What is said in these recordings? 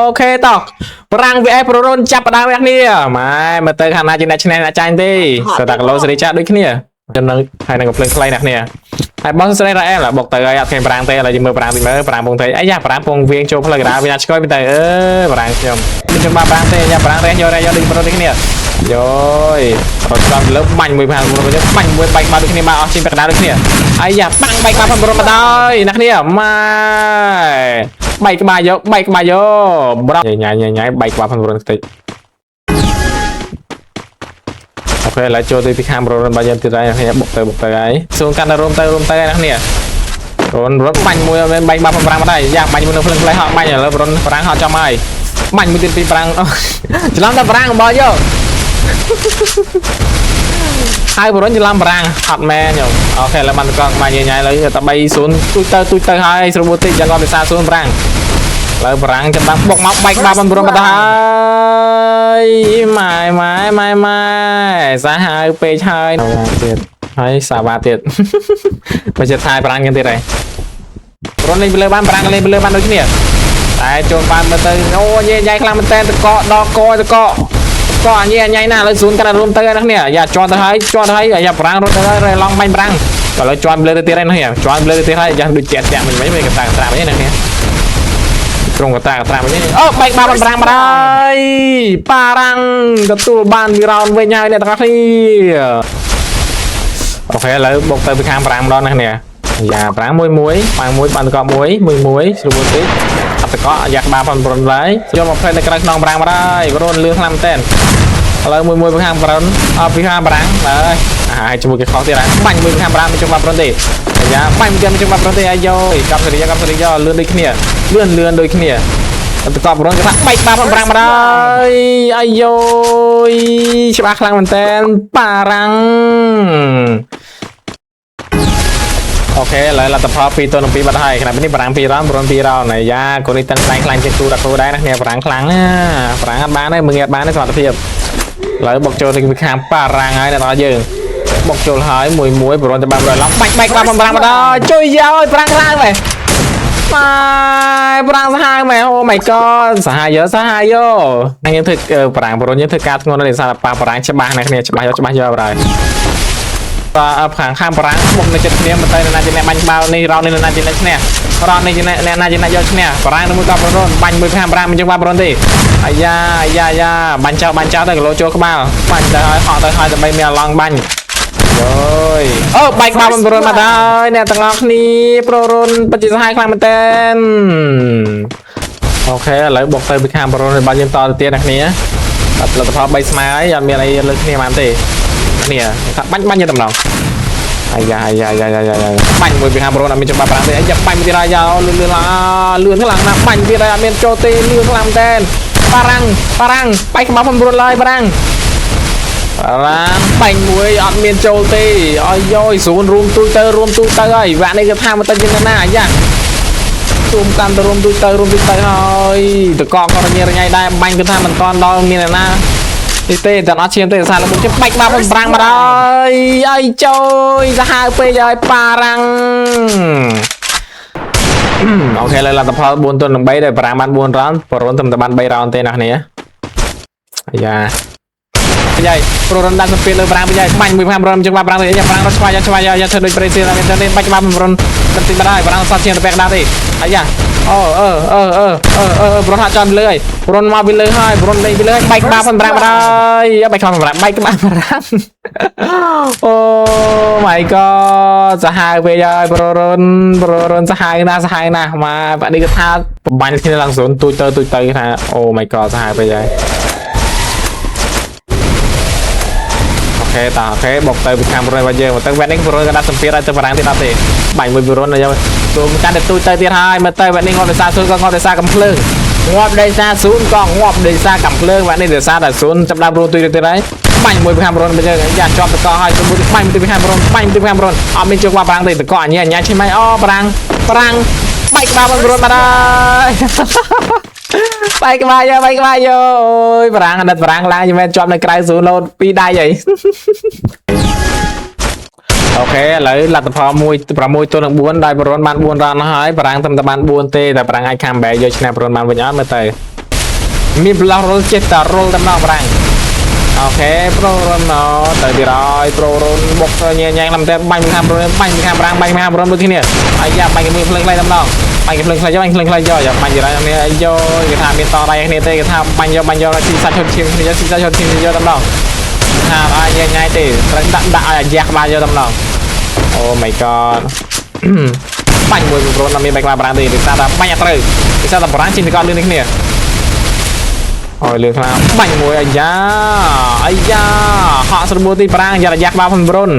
OK តោះប្រាំង VS ប្រូរុនចាប់ផ្ដើមអ្នកគ្នាម៉ែមើលទៅខាងណាជាអ្នកឈ្នះអ្នកចាញ់ទេសតតែគីឡូសេរីចាដូចគ្នាចំណឹងហើយនឹងកំភ្លើងខ្លីអ្នកគ្នាហើយបងស្រីរ៉ាអែលបុកទៅហើយអត់ឃើញប្រាំងទេឥឡូវយើងមើលប្រាំងតិចមើលប្រាំងពងទៅអាយ៉ាប្រាំងពងវៀងចូលផ្លូវកណ្ដាលវាណាឆ្កយទៅអើប្រាំងខ្ញុំមិនចង់បាប្រាំងទេយ៉ាប្រាំងរះយករះយកដូចប្រូដូចគ្នាយយរត់តាមលើបាញ់មួយផានប្រូទៅបាញ់មួយបែកបាត់ដូចគ្នាមកអស់ជាងពាក់កណ្ដាលដូចគ្នាអាយ៉ាបាំងបែកបាត់ផងប្រូមកដល់អ្នកគ្នាម៉ែបែកក្បាលយកបែកក្បាលយកប្រញ៉ៃញ៉ៃញ៉ៃបែកក្បាលផងប្រូតិច OK ឥឡូវចូលទៅពីខាងប្រូរុនរបស់យើងទៀតហើយគ្នាបុកទៅបុកទៅហើយសួនកាន់តែរួមទៅរួមទៅហើយអ្នកគ្នារុនរត់បាញ់មួយអត់មានបាញ់បាត់ប្រាំងមកដែរយ៉ាបាញ់មួយនៅភ្លឹងផ្លែហក់បាញ់ឥឡូវរុនប្រាំងហក់ចំហើយបាញ់មួយទៀតពីប្រាំងច្រឡំតែប្រាំងបយកហើយបរុនច្រឡំប្រាំងហត់មែនខ្ញុំ OK ឥឡូវបានកងបាញ់ញ៉ៃឥឡូវតែ3 0ទូចទៅទូចទៅហើយស្រួលតិចយ៉ាងគាត់ពិសា0ប្រាំងឥឡូវប្រាំងចាំបាំងបុកមកបែកបាល់មិនរុនមកហើយម៉ែម៉ែម៉ែម៉ែសាហាវពេកហើយទៀតហើយសាវ៉ាទៀតបើចិត្តថាយប្រាំងយ៉ាងទៀតហើយរុនលេងពីលើបានប្រាំងលេងពីលើបានដូចគ្នាតែចូលបានមើលទៅអូញ៉ៃញ៉ៃខ្លាំងមែនតើតកដល់កតកកអញញ៉ៃណាឥឡូវស៊ូនកាន់តែរួមទៅហើយនេះយ៉ាជន់ទៅហើយជន់ទៅហើយយ៉ាប្រាំងរត់ទៅហើយឡងបាញ់ប្រាំងឥឡូវជន់លើទៅទៀតហើយនេះជន់លើទៅទៀតហើយយ៉ាដូចតាក់តាក់មិនមិនកតាកត្រាវិញនេះត្រង់កតាកត្រាវិញអូបែកបាល់ប្រាំងបាត់ហើយប៉ារាំងទទួលបានវីរ៉ោនវិញហើយអ្នកទាំងអស់គ្នា OK ឥឡូវបុកទៅពីខាងប្រាំងម្ដងណានេះយ៉ាប្រាំងមួយមួយប្រាំងមួយបានកមួយមួយមួយស្រួលតិចអត់តកយ៉ាក្បាលផងប្រុនហើយយកមកផ្លេតនៅក្រៅខ្នងប្រាំងបាត់ហើយប្រុនលឿនខ្លាំងមែនតើឥឡូវមួយមួយពីខាងប្រុនអត់ពីខាងប្រាំងហើយហើយជាមួយគេខុសទៀតហើយបាញ់មួយពីខាងប្រាំងមិនចង់បាត់ប្រុនទេយ៉ាបាញ់មួយទៀតមិនចង់បាត់ប្រុនទេអាយយកាប់សេរីកាប់សេរីយកលឿនដូចគ្នាលឿនលឿនដូចគ្នាអត់តកប្រុនគេថាបែកបាល់ប្រាំងបាត់ហើយអាយយច្បាស់ខ្លាំងមែនតើប៉ារាំង OK ឥឡូវលទ្ធផល2ទល់នឹង2បាត់ហើយខណៈនេះបារាំង2រ៉ោនប្រុន2រ៉ោនអាយ៉ាកូននេះតឹងតែងខ្លាំងជាងគូដាក់គូដែរណាគ្នាបារាំងខ្លាំងណាបារាំងអត់បានទេមើងអត់បានទេសមត្ថភាពឥឡូវបុកចូលទៅខាងបារាំងហើយអ្នកនរយើងបុកចូលហើយមួយមួយប្រុនទៅបានរយឡងបាច់បែកបាល់បារាំងមកដល់ជួយយកឲ្យបារាំងខ្លាំងមែនម៉ែបារាំងសាហាវមែនអូ my god សាហាវយោសាហាវយោហ្នឹងយើងធ្វើបារាំងប្រុនយើងធ្វើការធ្ងន់នៅសារប៉ះបារាំងច្បាស់ណាគ្នាច្បាស់យកច្បាស់យកបារាំង បាទខាងខាងបារាំងបុកនៅចិត្តគ្នាមិនទៅណាជាអ្នកបាញ់បាល់នេះរ៉ោនេះណាជាអ្នកឈ្នះរ៉ោនេះជាអ្នកណាជាអ្នកយកឈ្នះបារាំងនឹងមួយក៏ប្រុនបាញ់មួយខាងបារាំងមិនចឹងបាប្រុនទេអាយ៉ាអាយ៉ាយ៉ាបាញ់ចោលបាញ់ចោលទៅគីឡូចូលក្បាលបាញ់ទៅហើយហក់ទៅហើយដើម្បីមានអាឡង់បាញ់យយអូបែកបាល់មិនប្រុនមកហើយអ្នកទាំងអស់គ្នាប្រុនបច្ចិសាហាយខ្លាំងមែនតើ OK ឥឡូវបុកទៅពីខាងប្រុនរបស់យើងតទៅទៀតអ្នកគ្នាបាទលទ្ធផល3ស្មើហើយអត់មានអីលើគ្នាបានទេគ្នាថាបាញ់បាញ់យកតំណងអាយ៉ាអាយ៉ាអាយ៉ាអាយ៉ាបាញ់មួយពីខាងប្រូនអត់មានច្បាប់ប្រាំងទេអាយ៉ាបាញ់មួយទៀតអាយ៉ាលឿនលឿនលឿនខ្លាំងណាស់បាញ់ទៀតហើយអត់មានចូលទេលឿនខ្លាំងមែនបារាំងបារាំងបាញ់ក្បាលប្រូនឡើយបារាំងបារាំងបាញ់មួយអត់មានចូលទេអាយយស្រួលរួមទូទៅរួមទូទៅហើយវគ្គនេះគឺថាមកទៅជាណាអាយ៉ាទូមកាន់ទៅរួមទូទៅរួមទូទៅហើយតកកក៏រញ៉េរញ៉ៃដែរបាញ់គឺថាមិនតាន់ដល់មានណានេះទេតែអត់ឈាមទេសារលមុខជិះបាច់បាល់ប្រាំងមកហើយអីចូលសាហាវពេកហើយប៉ារាំង OK លើលទ្ធផល4ទល់នឹង3ដែលប្រាំងបាន4រ៉ោនប្រុនតែបាន3រ៉ោនទេណាគ្នាអាយ៉ាយាយប្រុនដាក់សម្ពាធលើប្រាំងយាយបាញ់មួយ5រ៉ោនជឹងបាប្រាំងទេយ៉ាប្រាំងរត់ឆ្វាយឆ្វាយយ៉ាធ្វើដូចប្រេស៊ីតែទេបាច់បាប្រុនមិនតិចបាត់ហើយប្រាំងសតជាងទៅពាក់កណ្ដាលទេអាយ៉ាអូអឺអឺអឺអឺអឺប្រុនហាក់ចំលើហើយប្រុនមកពីលើហើយប្រុនលេងពីលើហើយបែកក្បាលប្រាំងបាត់ហើយបែកក្បាលប្រាំងបែកក្បាលប្រាំងអូ my god សាហាវពេកហើយប្រុនប្រុនសាហាវណាស់សាហាវណាស់មកបាក់នេះគឺថាបាញ់គ្នាឡើងស្រួលទូចទៅទូចទៅថាអូ my god សាហាវពេកហើយ OK តា OK បុកទៅពីខាងប្រុនរបស់យើងមកទៅវ៉ានេះប្រុនក៏ដាក់សម្ពាធឲ្យទៅបារាំងទៀតអត់ទេបាញ់មួយប្រុនហើយទូមកាន់តែទូចទៅទៀតហើយមើលទៅវ៉ានេះងាប់ដោយសារស៊ូនក៏ងាប់ដោយសារកំភ្លើងងាប់ដោយសារស៊ូនក៏ងាប់ដោយសារកំភ្លើងវ៉ានេះដោយសារតែស៊ូនចាប់ដើមរួទូចទៅទៀតហើយបាញ់មួយពីខាងប្រុនរបស់យើងយ៉ាជាប់តកហើយទៅមួយបាញ់មួយពីខាងប្រុនបាញ់មួយពីខាងប្រុនអត់មានជើងបារាំងទេតកអញញ៉ាឈីម៉ៃអូបារាំងបារាំងបែកក្បាលប្រុនបាត់ហើយបែកក្បាលយោបែកក្បាលយោអូយបារាំងអាណិតបារាំងឡើងយមែនជាប់នៅក្រៅស៊ូនលោតពីរដៃហី OK ឥឡូវលទ្ធផល1 6ទល់នឹង4ដោយប្រុនបាន4រ៉ោនហើយបារាំងត្រឹមតែបាន4ទេតែបារាំងអាច comeback យកឈ្នះប្រុនបានវិញអត់មើលទៅ មានប្លោះរុលចេះតែរុលតែម្ដងបារាំង OK ប្រូរុនមកទៅទៀតហើយប្រូរុនបុកទៅញ៉ែញ៉ែឡើងតែបាញ់ខាងប្រូរុនបាញ់ខាងបារាំងបាញ់ខាងប្រូរុនដូចគ្នាអាយ៉ាបាញ់គេមួយភ្លើងខ្លីតែម្ដងបាញ់គេភ្លើងខ្លីយកបាញ់ភ្លើងខ្លីយកយ៉ាបាញ់ទៀតហើយនេះអាយ៉គេថាមានតដៃគ្នាទេគេថាបាញ់យកបាញ់យកស៊ីសាច់ឈុតឈាមគ្នាស៊ីសាច់ឈុតឈាមយកតែម្ដងថាអត់ញ៉ែញ៉ែទេត្រូវដាក់ដាក់ឲ្យអាយ៉ាក្បាលយកតែម្ដង Oh my God បាញ់មួយប្រូនអត់មានបែកក្បាលបារាំងទេដោយសារតែបាញ់អត់ត្រូវដោយសារតែបារាំងជិះទៅកត់លឿននេះគ្នាអូយលឿនខ្លាំងបាញ់មួយអាយ៉ាអាយ៉ាហក់ស្របួលទីបារាំងយ៉ារយ៉ាក្បាលផងប្រូន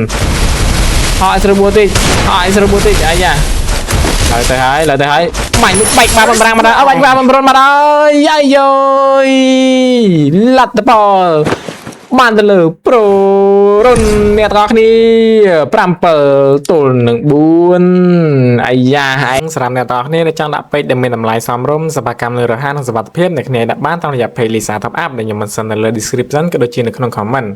ហក់ស្របួលតិចហក់ស្របួលតិចអាយ៉ាឡើយទៅហើយឡើយទៅហើយបាញ់បែកក្បាលបារាំងមកដល់អើបាញ់ក្បាលប្រូនមកដល់អាយយលទ្ធផលបានទៅលើប្រូរុនអ្នកទាំងអស់គ្នា7ទល់នឹង4អាយ៉ាឯងសម្រាប់អ្នកទាំងអស់គ្នាដែលចង់ដាក់ពេជ្រដែលមានតម្លៃសមរម្យសេវាកម្មលឿនរហ័សនិងសុវត្ថិភាពអ្នកគ្នាដាក់បានតាមរយៈ page Lisa Top Up ដែលខ្ញុំមិនសិននៅលើ description ក៏ដូចជានៅក្នុង comment។